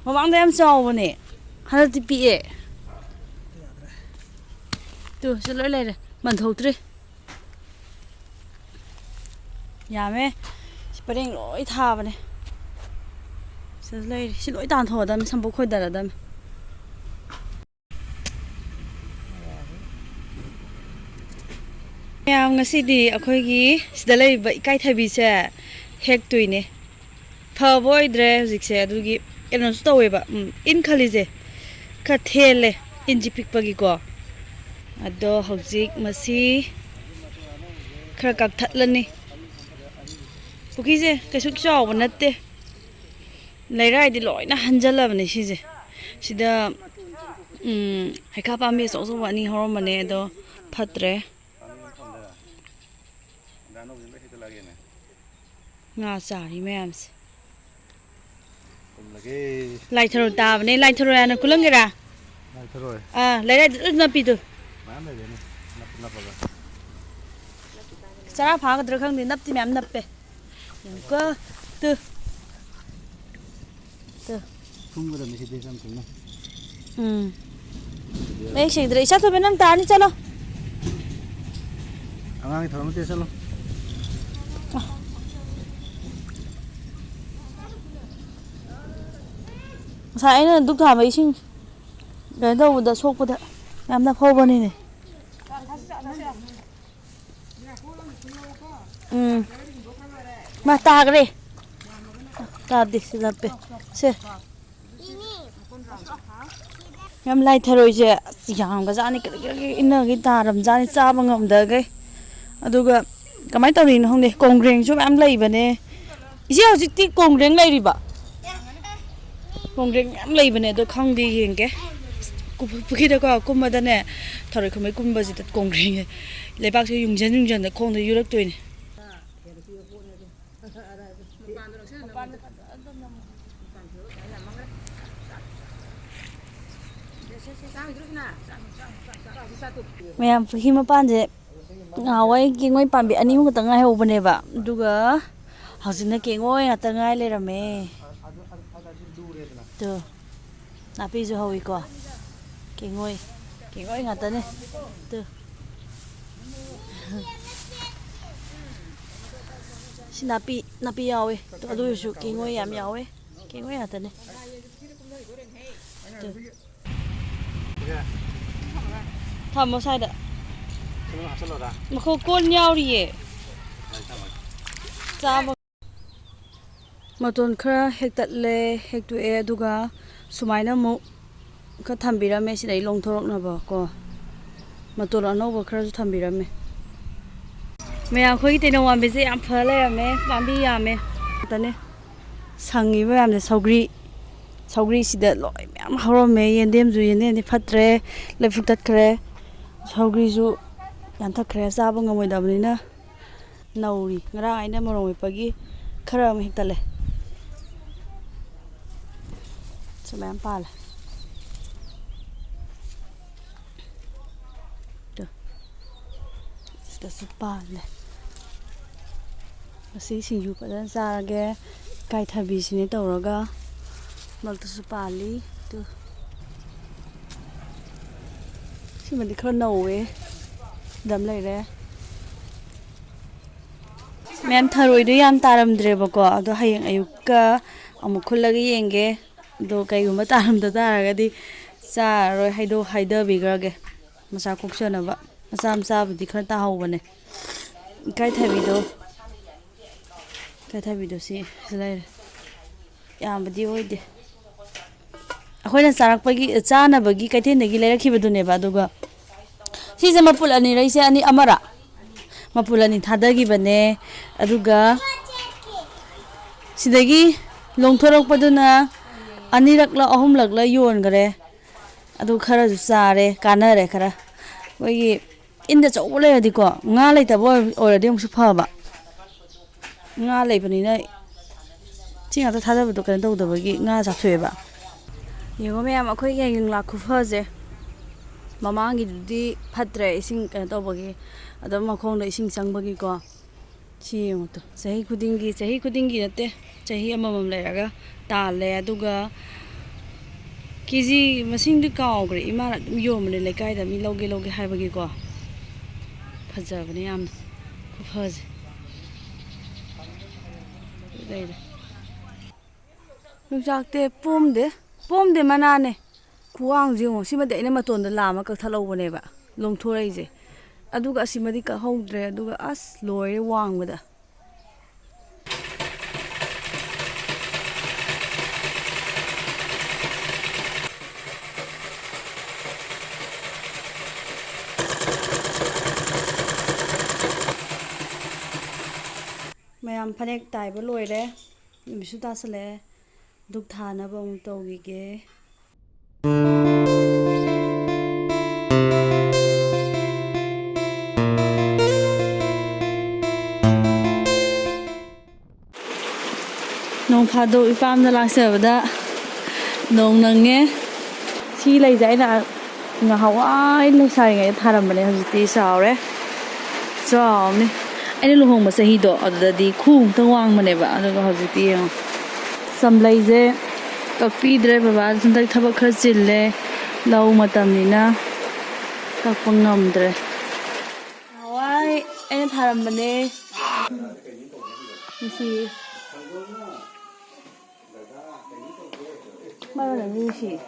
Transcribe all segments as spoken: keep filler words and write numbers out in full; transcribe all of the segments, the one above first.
ꯃꯃꯥꯡꯗ ꯌꯥꯝ ꯆꯥꯎꯕꯅꯦ, ꯍꯟꯗꯛꯇꯤ ꯄꯤꯛꯑꯦ꯫ ꯇꯨ ꯁꯤ ꯂꯣꯏ ꯂꯩꯔꯦ, ꯃꯟꯊꯣꯛꯇ꯭ꯔꯤ꯫ ꯌꯥꯝꯃꯦ꯫ ꯁꯤ ꯄꯔꯦꯡ ꯂꯣꯏ ꯊꯥꯕꯅꯦ꯫ ꯁꯤꯗ ꯂꯩꯔꯤ꯫ ꯁꯤ ꯂꯣꯏ ꯇꯥꯟꯊꯣꯛꯑꯗꯝꯅꯤ, ꯁꯝꯄꯣꯠ ꯈꯣꯏꯗꯔꯗꯝꯅꯤ꯫ ꯃꯌꯥꯝ, ꯉꯁꯤꯗꯤ ꯑꯩꯈꯣꯏꯒꯤ ꯁꯤꯗ ꯂꯩꯔꯤꯕ ꯏꯀꯥꯏꯊꯕꯤꯁꯦ ꯍꯦꯛꯇꯣꯏꯅꯦ꯫ ꯐꯕ ꯑꯣꯏꯗ꯭ꯔꯦ ꯍꯧꯖꯤꯛꯁꯦ, ꯑꯗꯨꯒꯤ ꯀꯩꯅꯣꯁꯨ ꯇꯧꯋꯦꯕ, ꯎꯝ, ꯏꯟ ꯈꯜꯂꯤꯁꯦ ꯈꯔ ꯊꯦꯜꯂꯦ, ꯏꯟꯁꯤ ꯄꯤꯛꯄꯒꯤꯀꯣ꯫ ꯑꯗꯣ ꯍꯧꯖꯤꯛ ꯃꯁꯤ ꯈꯔ ꯀꯛꯊꯠꯂꯅꯤ꯫ ꯄꯨꯈ꯭ꯔꯤꯁꯦ ꯀꯩꯁꯨ ꯆꯥꯎꯕ ꯅꯠꯇꯦ, ꯂꯩꯔꯥꯏꯗꯤ ꯂꯣꯏꯅ ꯍꯟꯖꯜꯂꯕꯅꯦ ꯁꯤꯁꯦ꯫ ꯁꯤꯗ, ꯎꯝ, ꯍꯩꯈꯥ ꯄꯥꯝꯕꯤ ꯑꯆꯧ ꯑꯆꯧꯕ ꯑꯅꯤ ꯍꯧꯔꯝꯕꯅꯦ, ꯑꯗꯣ ꯐꯠꯇ꯭ꯔꯦ꯫ ꯉꯥ ꯆꯥꯔꯤ ꯃꯌꯥꯝꯁꯦ꯫ ꯂꯥꯏꯊꯔꯣꯏ ꯇꯥꯕꯅꯦ꯫ ꯂꯥꯏꯊꯔꯣꯏ ꯍꯥꯟꯅ ꯈꯨꯜꯂꯝꯒꯦꯔꯥ? ꯂꯥꯏꯊꯔꯣꯏ꯫ ꯑꯥ, ꯂꯩꯔꯥꯏꯗ ꯂꯣꯏ ꯅꯞꯄꯤꯗꯨ꯫ ꯃꯌꯥꯝ ꯂꯩꯔꯦꯅꯦ, ꯅꯞꯄ ꯅꯞꯄꯒ꯫ ꯆꯔꯥ ꯐꯥꯒꯗ꯭ꯔꯥ ꯈꯪꯗꯦ, ꯅꯞꯇꯤ ꯃꯌꯥꯝ ꯅꯞꯄꯦ꯫ ꯌꯦꯡꯉꯨꯀꯣ, ꯇꯨ꯫ ꯇꯨ꯫ ꯊꯨꯝꯒꯗꯕꯅꯤ ꯁꯤꯗꯤ ꯌꯥꯝ ꯊꯨꯝꯅ꯫ ꯎꯝ꯫ ꯃꯌꯦꯛ ꯁꯦꯡꯗ꯭ꯔꯦ꯫ ꯏꯆꯥ ꯊꯣꯏꯕ, ꯅꯪ ꯇꯥꯅꯤ, ꯆꯠꯂꯣ꯫ ꯑꯉꯥꯡꯒꯤ ꯊꯧꯔꯝ ꯅꯠꯇꯦ, ꯆꯠꯂꯣ꯫ ꯉꯁꯥꯏ ꯑꯩꯅ ꯙꯨꯛ ꯊꯥꯕ ꯏꯁꯤꯡ ꯀꯩꯅꯣ ꯇꯧꯕꯗ, ꯁꯣꯛꯄꯗ ꯌꯥꯝꯅ ꯐꯧꯕꯅꯤꯅꯦ꯫ ꯎꯝ꯫ ꯃꯥ ꯇꯥꯈ꯭ꯔꯦ꯫ ꯇꯥꯗꯦ, ꯁꯤ ꯂꯞꯄꯦ꯫ ꯁꯦ꯫ ꯌꯥꯝ ꯂꯥꯏ ꯊꯔꯣꯏꯁꯦ ꯌꯥꯝꯒꯖꯥꯠꯅꯤ꯫ ꯀꯔꯤ ꯀꯔꯤ ꯏꯟꯅꯒꯩ ꯇꯥꯔꯝꯖꯥꯠꯅꯤ, ꯆꯥꯕ ꯉꯝꯗꯈꯩ꯫ ꯑꯗꯨꯒ ꯀꯃꯥꯏꯅ ꯇꯧꯔꯤꯅꯣ ꯈꯪꯗꯦ, ꯀꯣꯡꯒ꯭ꯔꯦꯡꯁꯨ ꯃꯌꯥꯝ ꯂꯩꯕꯅꯦ꯫ ꯏꯆꯦ, ꯍꯧꯖꯤꯛꯇꯤ ꯀꯣꯡꯒ꯭ꯔꯦꯡ ꯂꯩꯔꯤꯕ? ꯀꯣꯡꯒ꯭ꯔꯦꯡ ꯌꯥꯝ ꯂꯩꯕꯅꯦ, ꯑꯗꯣ ꯈꯪꯗꯦ, ꯌꯦꯡꯒꯦ꯫ ꯀꯨ-, ꯄꯨꯈ꯭ꯔꯤꯗꯀꯣ ꯀꯨꯝꯕꯗꯅꯦ, ꯊꯔꯣꯏ ꯈꯨꯟꯕꯩ ꯀꯨꯝꯕꯁꯤꯗ ꯀꯣꯡꯒ꯭ꯔꯦꯡꯁꯦ ꯂꯩꯕꯥꯛꯁꯦ ꯌꯨꯡꯖꯟ ꯌꯨꯡꯖꯟꯗ ꯈꯣꯡꯗ ꯌꯨꯔꯛꯇꯣꯏꯅꯦ꯫ ꯃꯌꯥꯝ, ꯄꯨꯈ꯭ꯔꯤ ꯃꯄꯥꯟꯁꯦ ꯉꯍꯥꯟꯋꯥꯏ ꯀꯦꯡꯉꯣꯏ ꯄꯥꯝꯕꯤ ꯑꯅꯤ ꯑꯍꯨꯝ ꯈꯛꯇ ꯉꯥꯏꯍꯧꯕꯅꯦꯕ, ꯑꯗꯨꯒ ꯍꯧꯖꯤꯛꯅ ꯀꯦꯡꯉꯣꯏ ꯉꯥꯛꯇ ꯉꯥꯏ ꯂꯩꯔꯝꯃꯦ꯫ ꯇꯨ, ꯅꯥꯄꯤꯁꯨ ꯍꯧꯋꯤꯀꯣ꯫ ꯀꯦꯡꯉꯣꯏ, ꯀꯦꯡꯉꯣꯏ ꯉꯥꯛꯇꯅꯦ꯫ ꯇꯨ꯫ ꯁꯤ ꯅꯥꯄꯤ, ꯅꯥꯄꯤ ꯌꯥꯎꯋꯦ꯫ ꯇꯨ, ꯑꯗꯨ ꯑꯣꯏꯔꯁꯨ ꯀꯦꯡꯉꯣꯏ ꯌꯥꯝ ꯌꯥꯎꯋꯦ꯫ ꯀꯦꯡꯉꯣꯏ ꯉꯥꯛꯇꯅꯦ꯫ ꯇꯨ꯫ ꯊꯝꯃꯣ ꯁ꯭ꯋꯥꯏꯗ꯫ ꯃꯈꯣꯡ ꯀꯣꯟ ꯌꯥꯎꯔꯤꯌꯦ꯫ ꯆꯥꯕ꯫ ꯃꯇꯣꯟ ꯈꯔ ꯍꯦꯛꯇꯠꯂꯦ, ꯍꯦꯛꯇꯣꯛꯑꯦ, ꯑꯗꯨꯒ ꯁꯨꯃꯥꯏꯅ ꯑꯃꯨꯛ ꯈꯔ ꯊꯝꯕꯤꯔꯝꯃꯦ, ꯁꯤꯗꯩ ꯂꯣꯡꯊꯣꯔꯛꯅꯕ ꯀꯣ꯫ ꯃꯇꯣꯟ ꯑꯅꯧꯕ ꯈꯔꯁꯨ ꯊꯝꯕꯤꯔꯝꯃꯦ꯫ ꯃꯌꯥꯝ, ꯑꯩꯈꯣꯏꯒꯤ ꯇꯦꯅꯧ ꯄꯥꯝꯕꯤꯁꯦ ꯌꯥꯝ ꯐ ꯂꯩꯔꯝꯃꯦ, ꯄꯥꯝꯕꯤ ꯌꯥꯝꯃꯦ ꯉꯥꯛꯇꯅꯦ꯫ ꯁꯪꯉꯤꯕ ꯃꯌꯥꯝꯁꯦ ꯁꯧꯒ꯭ꯔꯤ, ꯁꯧꯒ꯭ꯔꯤꯁꯤꯗ ꯂꯣꯏ ꯃꯌꯥꯝ ꯍꯧꯔꯝꯃꯦ꯫ ꯌꯦꯟꯗꯦꯝꯁꯨ, ꯌꯦꯟꯗꯦꯝꯗꯤ ꯐꯠꯇ꯭ꯔꯦ, ꯂꯩꯐꯨ ꯇꯠꯈ꯭ꯔꯦ꯫ ꯁꯧꯒ꯭ꯔꯤꯁꯨ ꯌꯥꯟꯊꯠꯈ꯭ꯔꯦ, ꯆꯥꯕ ꯉꯝꯃꯣꯏꯗꯕꯅꯤꯅ꯫ ꯅꯧꯔꯤ꯫ ꯉꯔꯥꯡ ꯑꯩꯅ ꯃꯣꯔꯣꯛ ꯃꯦꯠꯄꯒꯤ ꯈꯔ ꯑꯃ ꯍꯦꯛꯇꯠꯂꯦ꯫ ꯁꯤ ꯃꯌꯥꯝ ꯄꯥꯜꯂꯦ꯫ ꯇꯨ꯫ ꯁꯤꯗꯁꯨ ꯄꯥꯜꯂꯦ꯫ ꯉꯁꯤ ꯁꯤꯡꯖꯨ ꯐꯖꯅ ꯆꯥꯔꯒꯦ꯫ ꯏꯀꯥꯏꯊꯕꯤꯁꯤꯅꯦ ꯇꯧꯔꯒ꯫ ꯃꯔꯛꯇꯁꯨ ꯄꯥꯜꯂꯤ꯫ ꯇꯨ꯫ ꯁꯤꯃꯗꯤ ꯈꯔ ꯅꯧꯋꯦ꯫ ꯑꯗꯨꯝ ꯂꯩꯔꯦ꯫ ꯃꯌꯥꯝ, ꯊꯔꯣꯏꯗꯣ ꯌꯥꯝ ꯇꯥꯔꯝꯗ꯭ꯔꯦꯕꯀꯣ, ꯑꯗꯣ ꯍꯌꯦꯡ ꯑꯌꯨꯛꯀ ꯑꯃꯨꯛ ꯈꯨꯜꯂꯒ ꯌꯦꯡꯒꯦ꯫ ꯑꯗꯣ ꯀꯩꯒꯨꯝꯕ ꯇꯥꯔꯝꯗ ꯇꯥꯔꯒꯗꯤ ꯆꯥꯔꯔꯣꯏ, ꯍꯩꯗꯣ-, ꯍꯩꯊꯕꯤꯈ꯭ꯔꯒꯦ꯫ ꯃꯆꯥ ꯀꯣꯛꯆꯅꯕ꯫ ꯃꯆꯥ ꯃꯆꯥꯕꯨꯗꯤ ꯈꯔ ꯇꯥꯍꯧꯕꯅꯦ꯫ ꯏꯀꯥꯏꯊꯕꯤꯗꯣ, ꯏꯀꯥꯏꯊꯕꯤꯗꯣ ꯁꯤ ꯂꯩꯔꯦ꯫ ꯌꯥꯝꯕꯗꯤ ꯑꯣꯏꯗꯦ꯫ ꯑꯩꯈꯣꯏꯅ ꯆꯥꯔꯛꯄꯒꯤ, ꯆꯥꯅꯕꯒꯤ ꯀꯩꯊꯦꯜꯗꯒꯤ ꯂꯩꯔꯛꯈꯤꯕꯗꯨꯅꯦꯕ, ꯑꯗꯨꯒ ꯁꯤꯁꯦ ꯃꯄꯨꯜ ꯑꯅꯤꯔ? ꯏꯆꯦ, ꯑꯅꯤ, ꯑꯃꯔ? ꯃꯄꯨꯜ ꯑꯅꯤ ꯊꯥꯗꯈꯤꯕꯅꯦ꯫ ꯑꯗꯨꯒ ꯁꯤꯗꯒꯤ ꯂꯣꯡꯊꯣꯔꯛꯄꯗꯨꯅ ꯑꯅꯤꯔꯛꯂ ꯑꯍꯨꯝꯂꯛꯂ ꯌꯣꯟꯈ꯭ꯔꯦ꯫ ꯑꯗꯨ ꯈꯔꯁꯨ ꯆꯥꯔꯦ, ꯀꯥꯟꯅꯔꯦ ꯈꯔ꯫ ꯑꯩꯈꯣꯏꯒꯤ ꯏꯟꯗ ꯑꯆꯧꯕ ꯂꯩꯔꯗꯤꯀꯣ, ꯉꯥ ꯂꯩꯇꯕ ꯑꯣꯏ-, ꯑꯣꯏꯔꯗꯤ ꯑꯃꯨꯛꯁꯨ ꯐꯕ꯫ ꯉꯥ ꯂꯩꯕꯅꯤꯅ ꯁꯤ ꯉꯥꯛꯇ ꯊꯥꯗꯕꯗꯣ ꯀꯩꯅꯣ ꯇꯧꯗꯕꯒꯤ ꯉꯥ ꯆꯥꯊꯣꯛꯑꯦꯕ꯫ ꯌꯦꯡꯉꯣ ꯃꯌꯥꯝ, ꯑꯩꯈꯣꯏꯒꯤ ꯌꯥꯏꯉꯪꯂꯥ ꯈꯨꯐꯁꯦ꯫ ꯃꯃꯥꯡꯒꯤꯗꯨꯗꯤ ꯐꯠꯇ꯭ꯔꯦ, ꯏꯁꯤꯡ ꯀꯩꯅꯣ ꯇꯧꯕꯒꯤ, ꯑꯗꯨꯝ ꯃꯈꯣꯡꯗ ꯏꯁꯤꯡ ꯆꯪꯕꯒꯤꯀꯣ꯫ ꯁꯤ ꯌꯦꯡꯉꯨ ꯇꯨ, ꯆꯍꯤ ꯈꯨꯗꯤꯡꯒꯤ, ꯆꯍꯤ ꯈꯨꯗꯤꯡꯒꯤ ꯅꯠꯇꯦ, ꯆꯍꯤ ꯑꯃꯃꯝ ꯂꯩꯔꯒ ꯇꯥꯜꯂꯦ꯫ ꯑꯗꯨꯒ ꯀꯦ ꯖꯤ ꯃꯁꯤꯡꯗꯤ ꯀꯥꯎꯈ꯭ꯔꯦ, ꯏꯃꯥꯅ ꯑꯗꯨꯝ ꯌꯣꯟꯕꯅꯦ ꯂꯩꯀꯥꯏꯗ ꯃꯤ ꯂꯧꯒꯦ ꯂꯧꯒꯦ ꯍꯥꯏꯕꯒꯤꯀꯣ꯫ ꯐꯖꯕꯅꯦ ꯌꯥꯝꯅ ꯈꯨꯐꯁꯦ꯫ ꯂꯩꯔꯦ꯫ ꯌꯣꯡꯆꯥꯛꯇꯤ ꯄꯣꯝꯗꯦ, ꯄꯣꯝꯗꯦ, ꯃꯅꯥꯅꯦ꯫ ꯈꯨꯋꯥꯡꯁꯦ ꯌꯦꯡꯉꯣ, ꯁꯤꯃꯗꯤ ꯑꯩꯅ ꯃꯇꯣꯟꯗ ꯂꯥꯝꯃ ꯀꯛꯊꯠꯍꯧꯕꯅꯦꯕ, ꯂꯣꯡꯊꯣꯔꯛꯏꯁꯦ꯫ ꯑꯗꯨꯒ ꯑꯁꯤꯃꯗꯤ ꯀꯛꯍꯧꯗ꯭ꯔꯦ, ꯑꯗꯨꯒ ꯑꯁ ꯂꯣꯏꯔꯦ ꯋꯥꯡꯕꯗ꯫ ꯃꯌꯥꯝ ꯐꯅꯦꯛ ꯇꯥꯏꯕ ꯂꯣꯏꯔꯦ, ꯅꯨꯃꯤꯠꯁꯨ ꯇꯥꯁꯜꯂꯛꯑꯦ꯫ ꯙꯨꯛ ꯊꯥꯅꯕ ꯑꯃꯨꯛ ꯇꯧꯈꯤꯒꯦ꯫ ꯅꯣꯡ ꯐꯥꯗꯣꯛ ꯏꯄꯥꯝꯗ ꯂꯥꯛꯆꯕꯗ ꯅꯣꯡ ꯅꯪꯉꯦ꯫ ꯁꯤ ꯂꯩꯁꯦ ꯑꯩꯅ ꯉꯍꯥꯟꯋꯥꯏ ꯂꯩꯁꯥꯔꯤꯉꯩꯗ ꯊꯥꯔꯝꯕꯅꯦ, ꯍꯧꯖꯤꯛꯇꯤ ꯆꯥꯎꯔꯦ, ꯆꯥꯎꯔꯦ꯫ ꯑꯩꯅ ꯂꯨꯍꯣꯡꯕ ꯆꯍꯤꯗꯣ ꯑꯗꯨꯗꯗꯤ ꯈꯨꯃꯨꯛꯇ ꯋꯥꯡꯕꯅꯦꯕ, ꯑꯗꯨꯒ ꯍꯧꯖꯤꯛꯇꯤ ꯌꯦꯡꯉꯣ꯫ ꯆꯝꯂꯩꯁꯦ ꯀꯛꯄꯤꯗ꯭ꯔꯦ ꯕꯕꯥ, ꯍꯟꯗꯛ ꯊꯕꯛ ꯈꯔ ꯆꯤꯜꯂꯦ, ꯂꯧ ꯃꯇꯝꯅꯤꯅ ꯀꯛꯄ ꯉꯝꯗ꯭ꯔꯦ꯫ ꯅꯍꯥꯟꯋꯥꯏ ꯑꯩꯅ ꯊꯥꯔꯝꯕꯅꯦ꯫ ꯅꯨꯡꯁꯤꯌꯦ꯫ ꯃꯔꯣꯟ ꯑꯃ ꯅꯨꯡꯁꯤꯌꯦ꯫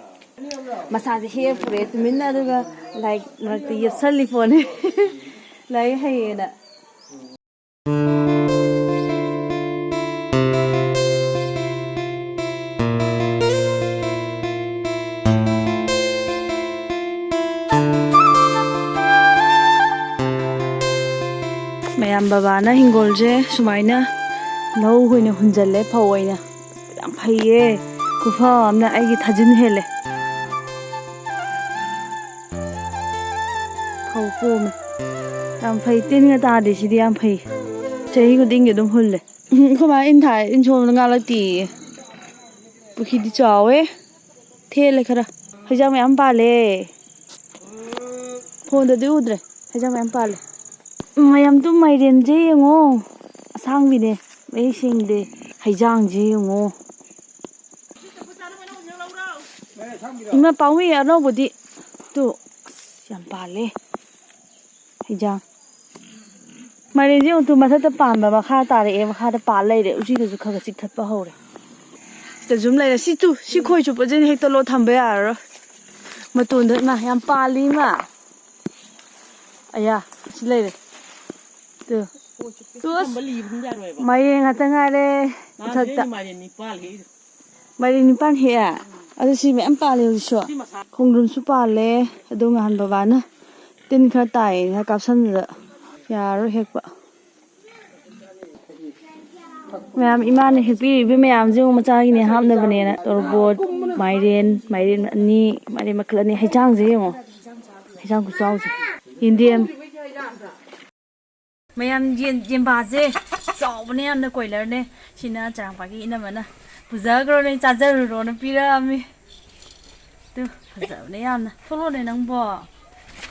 ꯃꯁꯥꯁꯦ ꯍꯦꯛ ꯄꯨꯔꯛꯑꯦ ꯇꯨꯃꯤꯟꯅ, ꯑꯗꯨꯒ ꯂꯥꯏꯔꯤꯛ ꯃꯔꯛꯇ ꯌꯦꯞꯁꯜꯂꯤ ꯄꯣꯠꯅꯤ꯫ ꯂꯥꯏꯔꯤꯛ ꯍꯩꯌꯦꯅ꯫ ꯃꯌꯥꯝ ꯕꯕꯥꯅ ꯍꯤꯡꯒꯣꯜꯁꯦ ꯁꯨꯃꯥꯏꯅ ꯂꯧ ꯑꯣꯏꯅ ꯍꯨꯟꯖꯜꯂꯦ, ꯐꯧ ꯑꯣꯏꯅ꯫ ꯌꯥꯝ ꯐꯩꯌꯦ, ꯈꯨꯐ ꯑꯃꯅ꯫ ꯑꯩꯒꯤ ꯊꯥꯖꯤꯟ ꯍꯦꯜꯂꯦ꯫ ꯐꯧ ꯄꯣꯝꯃꯦ꯫ ꯌꯥꯝ ꯐꯩ, ꯇꯤꯟꯒ ꯇꯥꯗꯦ꯫ ꯁꯤꯗꯤ ꯌꯥꯝ ꯐꯩ, ꯆꯍꯤ ꯈꯨꯗꯤꯡꯒꯤ ꯑꯗꯨꯝ ꯍꯨꯜꯂꯦ꯫ ꯎꯝ, ꯑꯩꯈꯣꯏ ꯃꯥ ꯏꯟ ꯊꯥꯏ, ꯏꯟ ꯁꯣꯟꯕꯗ ꯉꯥ ꯂꯛꯇꯦꯌꯦ꯫ ꯄꯨꯈ꯭ꯔꯤꯗꯤ ꯆꯥꯎꯋꯦ꯫ ꯊꯦꯜꯂꯦ ꯈꯔ꯫ ꯍꯩꯖꯥꯡ ꯃꯌꯥꯝ ꯄꯥꯜꯂꯦ꯫ ꯐꯣꯟꯗꯗꯤ ꯎꯗ꯭ꯔꯦ꯫ ꯍꯩꯖꯥꯡ ꯃꯌꯥꯝ ꯄꯥꯜꯂꯦ꯫ ꯃꯌꯥꯝ, ꯇꯨ ꯃꯥꯏꯔꯦꯟꯁꯦ ꯌꯦꯡꯉꯣ꯫ ꯑꯁꯥꯡꯕꯤꯅꯦ꯫ ꯃꯌꯦꯛ ꯁꯦꯡꯗꯦ꯫ ꯍꯩꯖꯥꯡꯁꯦ ꯌꯦꯡꯉꯣ꯫ ꯏꯃꯥ ꯄꯥꯎꯃꯤ ꯑꯅꯧꯕꯗꯤ꯫ ꯇꯨ꯫ ꯑꯁ, ꯌꯥꯝ ꯄꯥꯜꯂꯦ꯫ ꯍꯩꯖꯥꯡ꯫ ꯃꯥꯏꯔꯦꯟꯁꯦ ꯎꯇꯨ ꯃꯊꯛꯇ ꯄꯥꯟꯕ ꯃꯈꯥ ꯇꯥꯔꯛꯑꯦ, ꯃꯈꯥꯗ ꯄꯥꯜ ꯂꯩꯔꯦ꯫ ꯎꯆꯤꯅꯁꯨ ꯈꯔ ꯈꯔ ꯆꯤꯛꯊꯠꯄ ꯍꯧꯔꯦ꯫ ꯁꯤꯗꯁꯨ ꯑꯃ ꯂꯩꯔꯦ꯫ ꯁꯤ ꯇꯨ, ꯁꯤ ꯈꯣꯏ ꯆꯨꯞꯄꯁꯦ ꯍꯦꯛꯇꯠꯂꯣ, ꯊꯝꯕ ꯌꯥꯔꯔꯣꯏ꯫ ꯃꯇꯣꯟꯗ ꯏꯃꯥ ꯌꯥꯝ ꯄꯥꯜꯂꯤ ꯏꯃꯥ꯫ ꯑꯌꯥ, ꯁꯤ ꯂꯩꯔꯦ꯫ ꯇꯨ꯫ ꯇꯨ ꯑꯁ, ꯃꯥꯏꯔꯦꯟ ꯉꯥꯛꯇ ꯉꯥꯏꯔꯦ ꯃꯊꯛꯇ꯫ ꯃꯥꯏꯔꯦꯟ ꯅꯤꯄꯥꯟ ꯍꯦꯛꯑꯦ꯫ ꯑꯗꯨ ꯁꯤ ꯃꯌꯥꯝ ꯄꯥꯜꯂꯦ ꯍꯧꯖꯤꯛꯁꯨ꯫ ꯈꯣꯡꯗ꯭ꯔꯨꯝꯁꯨ ꯄꯥꯜꯂꯦ꯫ ꯑꯗꯣ ꯉꯍꯥꯟ ꯕꯕꯥꯅ ꯇꯤꯟ ꯈꯔ ꯇꯥꯏꯌꯦꯅ ꯀꯥꯞꯁꯟꯕꯗ ꯌꯥꯔꯔꯣꯏ ꯍꯦꯛꯄ꯫ ꯃꯌꯥꯝ, ꯏꯃꯥꯅ ꯍꯦꯛꯄꯤꯔꯤꯕ ꯃꯌꯥꯝꯁꯦ ꯑꯃꯨꯛ ꯃꯆꯥꯒꯤꯅꯦ ꯍꯥꯞꯅꯕꯅꯦꯅ꯫ ꯇꯣꯔꯕꯣꯠ, ꯃꯥꯏꯔꯦꯟ, ꯃꯥꯏꯔꯦꯟ ꯑꯅꯤ, ꯃꯥꯏꯔꯦꯟ ꯃꯈꯜ ꯑꯅꯤ꯫ ꯍꯩꯖꯥꯡꯁꯦ ꯌꯦꯡꯉꯣ꯫ ꯍꯩꯖꯥꯡ ꯈꯨꯆꯥꯎꯁꯦ꯫ ꯌꯦꯟꯗꯦꯝ꯫ ꯃꯌꯥꯝ, ꯌꯦꯟ, ꯌꯦꯟꯕꯥꯁꯦ ꯆꯥꯎꯕꯅꯦ ꯌꯥꯝꯅ, ꯀꯣꯏꯂꯔꯅꯦ꯫ ꯁꯤꯅ ꯆꯥꯔꯥꯡꯄꯥꯠꯀꯤ ꯏꯅꯝꯃꯅ ꯄꯨꯖꯈ꯭ꯔꯣꯅꯦ, ꯆꯥꯖꯔꯨꯔꯣꯅ ꯄꯤꯔꯛꯑꯝꯃꯤ꯫ ꯇꯨ, ꯐꯖꯕꯅꯦ ꯌꯥꯝꯅ꯫ ꯊꯣꯛꯂꯛꯑꯣꯅꯦ ꯅꯪꯕꯣ꯫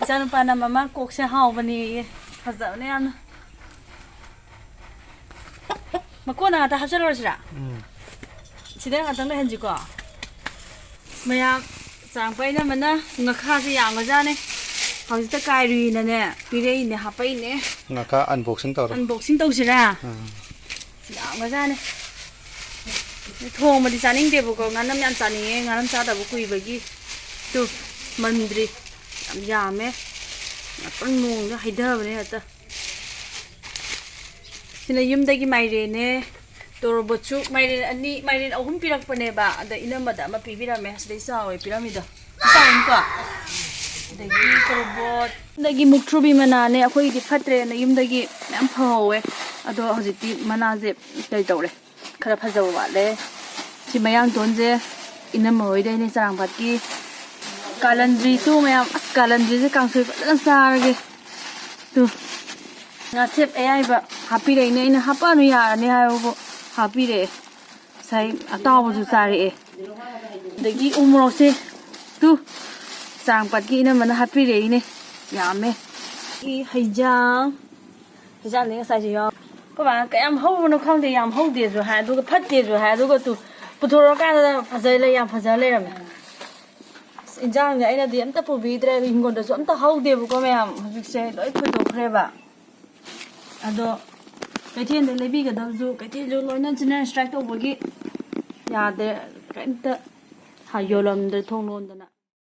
ꯏꯆꯥꯅꯨꯄꯥꯅ ꯃꯃꯥ ꯀꯣꯛꯁꯦ ꯍꯥꯎꯕꯅꯦꯌꯦ꯫ ꯐꯖꯕꯅꯦ ꯌꯥꯝꯅ꯫ ꯃꯀꯣꯟꯅ ꯉꯥꯛꯇ ꯍꯥꯞꯆꯜꯂꯨꯔꯁꯤꯔꯥ? ꯎꯝ꯫ ꯁꯤꯗ ꯉꯥꯛꯇꯪ ꯂꯩꯍꯟꯁꯤꯀꯣ꯫ ꯃꯌꯥꯝ, ꯆꯥꯡ ꯄꯥꯏꯅꯕꯅ ꯉꯥꯈꯥꯁꯦ ꯌꯥꯝꯒ꯭ꯔꯖꯥꯠꯅꯦ꯫ ꯍꯧꯖꯤꯛꯇ ꯀꯥꯏꯔꯨꯏꯅꯅꯦ, ꯄꯤꯔꯛꯏꯅꯦ, ꯍꯥꯞꯄꯛꯏꯅꯦ꯫ ꯉꯥꯈꯥ unboxing ꯇꯧꯔꯣ꯫ Unboxing ꯇꯧꯁꯤꯔꯥ? ꯑꯥ꯫ ꯌꯥꯝꯒ꯭ꯔꯖꯥꯠꯅꯦ꯫ ꯊꯣꯡꯕꯗꯤ ꯆꯥꯅꯤꯡꯗꯦꯕꯀꯣ, ꯉꯥꯅꯝ ꯌꯥꯝ ꯆꯥꯅꯤꯡꯉꯦ, ꯉꯥꯅꯝ ꯆꯥꯗꯕ ꯀꯨꯏꯕꯒꯤ꯫ ꯇꯨ, ꯃꯟꯗ꯭ꯔꯤ꯫ ꯌꯥꯝ ꯌꯥꯝꯃꯦ꯫ ꯉꯥꯛꯇꯪ ꯅꯣꯡꯁꯦ ꯍꯩꯊꯕꯅꯦ ꯍꯦꯛꯇ꯫ ꯁꯤꯅ ꯌꯨꯝꯗꯒꯤ ꯃꯥꯏꯔꯦꯟꯅꯦ, ꯇꯣꯔꯣꯕꯣꯠꯁꯨ ꯃꯥꯏꯔꯦꯟ ꯑꯅꯤ, ꯃꯥꯏꯔꯦꯟ ꯑꯍꯨꯝ ꯄꯤꯔꯛꯄꯅꯦꯕ, ꯑꯗ ꯏꯅꯝꯃꯗ ꯑꯃ ꯄꯤꯕꯤꯔꯝꯃꯦ꯫ ꯁꯤꯗꯩ ꯆꯥꯎꯋꯦ ꯄꯤꯔꯝꯃꯤꯗꯣ꯫ ꯆꯥꯎꯅꯤꯀꯣ? ꯑꯗꯒꯤ ꯇꯣꯔꯣꯕꯣꯠ, ꯑꯗꯒꯤ ꯃꯨꯛꯊ꯭ꯔꯨꯕꯤ ꯃꯅꯥꯅꯦ, ꯑꯩꯈꯣꯏꯒꯤꯗꯤ ꯐꯠꯇ꯭ꯔꯦꯅ ꯌꯨꯝꯗꯒꯤ ꯃꯌꯥꯝ ꯐꯪꯍꯧꯋꯦ꯫ ꯑꯗꯣ ꯍꯧꯖꯤꯛꯇꯤ ꯃꯅꯥꯁꯦ ꯀꯩ ꯇꯧꯔꯦ, ꯈꯔ ꯐꯖꯕ ꯋꯥꯠꯂꯦ꯫ ꯁꯤ ꯃꯌꯥꯡꯇꯣꯟꯁꯦ ꯏꯅꯝꯃ ꯍꯣꯏꯗꯩꯅꯦ, ꯆꯥꯔꯥꯡꯄꯥꯠꯀꯤ꯫ ꯀꯥꯂꯟꯗ꯭ꯔꯤ ꯇꯨ ꯃꯌꯥꯝ, ꯑꯁ, ꯀꯥꯂꯟꯗ꯭ꯔꯤꯁꯦ ꯀꯥꯡꯁꯣꯏ ꯐꯖꯅ ꯆꯥꯔꯒꯦ꯫ ꯇꯨ, ꯉꯥꯁꯦꯞ ꯑꯌꯥꯏꯕ ꯍꯥꯞꯄꯤꯔꯛꯏꯅꯦ꯫ ꯑꯩꯅ ꯍꯥꯞꯄꯛꯑꯅꯨ, ꯌꯥꯔꯅꯤ ꯍꯥꯏꯕꯕꯨ ꯍꯥꯞꯄꯤꯔꯛꯑꯦ꯫ ꯉꯁꯥꯏ ꯑꯇꯥꯎꯕꯁꯨ ꯆꯥꯔꯛꯑꯦ꯫ ꯑꯗꯒꯤ ꯎ ꯃꯣꯔꯣꯛꯁꯦ ꯇꯨ, ꯆꯥꯔꯥꯡꯄꯥꯠꯀꯤ ꯏꯅꯝꯃꯅ ꯍꯥꯞꯄꯤꯔꯛꯏꯅꯦ, ꯌꯥꯝꯃꯦ꯫ ꯁꯤ ꯍꯩꯖꯥꯡ, ꯍꯩꯖꯥꯡꯗꯤ ꯉꯁꯥꯏꯁꯨ ꯌꯥꯎ꯫ ꯑꯩꯈꯣꯏ ꯃꯥꯅ ꯀꯌꯥꯝ ꯍꯧꯕꯅꯣ ꯈꯪꯗꯦ, ꯌꯥꯝ ꯍꯧꯗꯦꯁꯨ ꯍꯥꯏ, ꯑꯗꯨꯒ ꯐꯠꯇꯦꯁꯨ ꯍꯥꯏ, ꯑꯗꯨꯒ ꯇꯨ, ꯄꯨꯊꯣꯔꯛꯑꯀꯥꯟꯗ ꯐꯖ ꯂꯩ, ꯌꯥꯝ ꯐꯖ ꯂꯩꯔꯝꯃꯦ꯫ ꯑꯁ, ꯏꯟꯖꯥꯡꯁꯦ ꯑꯩꯅꯗꯤ ꯑꯝꯇ ꯄꯨꯕꯤꯗ꯭ꯔꯦ, ꯍꯤꯡꯒꯣꯜꯗꯁꯨ ꯑꯝꯇ ꯍꯧꯗꯦꯕꯀꯣ ꯃꯌꯥꯝ, ꯍꯧꯖꯤꯛꯁꯦ ꯂꯣꯏ ꯈꯣꯏꯗꯣꯛꯈ꯭ꯔꯦꯕ꯫ ꯑꯗꯣ ꯀꯩꯊꯦꯜꯗ ꯂꯩꯕꯤꯒꯗꯕꯁꯨ, ꯀꯩꯊꯦꯜꯁꯨ ꯂꯣꯏꯅ ꯖꯦꯅꯔꯦꯜ ꯁ꯭ꯇ꯭ꯔꯥꯏꯛ ꯇꯧꯕꯒꯤ ꯌꯥꯗꯦ, ꯀꯩꯝꯇ ꯍꯥ-, ꯌꯣꯜꯂꯝꯗ꯭ꯔꯦ ꯊꯣꯡ ꯂꯣꯟꯗꯅ꯫